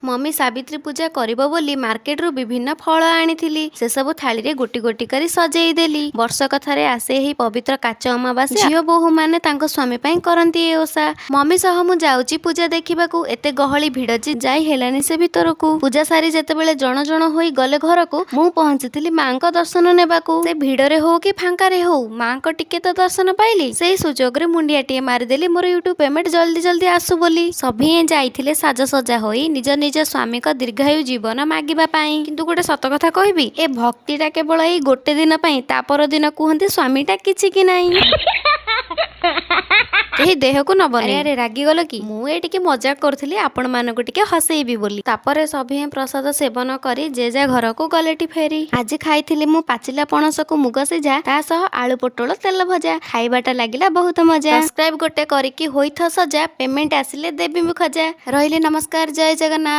Mummy Savitri ପୂଜା କରିବ ବୋଲି ମାର୍କେଟରୁ ବିଭିନ୍ନ ଫଳ ଆଣିଥିଲି। ସେସବୁ ଥାଳିରେ ଗୋଟି ଗୋଟି କରି ସଜେଇ ଦେଲି। ବର୍ଷକ ଥରେ ଆସେ ଏହି ପବିତ୍ର କାଚ ଅମାବାସ୍ୟା। ଝିଅ ବୋହୂ ମାନେ ତାଙ୍କ ସ୍ୱାମୀ ପାଇଁ କରନ୍ତି ଏ ଓଷା। ମମି ସହ ମୁଁ ଯାଉଛି ପୂଜା ଦେଖିବାକୁ। ଏତେ ଗହଳି ଭିଡ଼ ଯେ ଯାଇ ହେଲାନି ସେ ଭିତରକୁ। ପୂଜା ସାରି ଯେତେବେଳେ ଜଣ ଜଣ ହୋଇ ଗଲେ ଘରକୁ, ମୁଁ ପହଞ୍ଚିଥିଲି ମାଙ୍କ ଦର୍ଶନ ନେବାକୁ। ସେ ଭିଡ଼ରେ ହଉ କି ଫାଙ୍କାରେ ହଉ, ମାଙ୍କ ଟିକେ ତ ଦର୍ଶନ ପାଇଲି। ସେଇ ସୁଯୋଗରେ ମୁଣ୍ଡିଆଟିଏ ମାରିଦେଲି, ମୋର ୟୁଟ୍ୟୁବ ପେମେଣ୍ଟ ଜଲ୍ଦି ଜଲ୍ଦି ଆସୁ ବୋଲି। ସଭିଏଁ ଯାଇଥିଲେ ସାଜସଜା ହୋଇ ନିଜ ନିଜ ସ୍ୱାମୀଙ୍କ ଦୀର୍ଘାୟୁ ଜୀବନ ମାଗିବା ପାଇଁ। କିନ୍ତୁ ଗୋଟେ ସତ କଥା କହିବି, ଏ ଭକ୍ତିଟା କେବଳ ଏଇ ଗୋଟେ ଦିନ ପାଇଁ। ତା ପର ଦିନ କୁହନ୍ତି ସ୍ୱାମୀଟା କିଛି କି ନାହିଁ। କେହି ଦେହକୁ ନବନି। ଆରେ ରାଗିଗଲ କି? ମୁଁ ଏ ଟିକେ ମଜାକ କରୁଥିଲି, ଆପଣମାନଙ୍କୁ ଟିକେ ହସେଇବି ବୋଲି। ତାପରେ ସଭିଏଁ ପ୍ରସାଦ ସେବନ କରି ଯେ ଯା ଘରକୁ ଗଲେଟି ଫେରି। ଆଜି ଖାଇଥିଲି ମୁଁ ପାଚିଲା ପଣସକୁ ମୁଗ ସିଝା, ତା ସହ ଆଳୁ ପୋଟଳ ତେଲ ଭଜା। ଖାଇବାଟା ଲାଗିଲା ବହୁତ ମଜା। ସବସ୍କ୍ରାଇବ ଗୋଟେ କରିକି ହୋଇଥ ସଜା। ପେମେଣ୍ଟ ଆସିଲେ ଦେବି ମୁଁ ଖଜା। ରହିଲି, ନମସ୍କାର, ଜୟ ଜଗନ୍ନାଥ।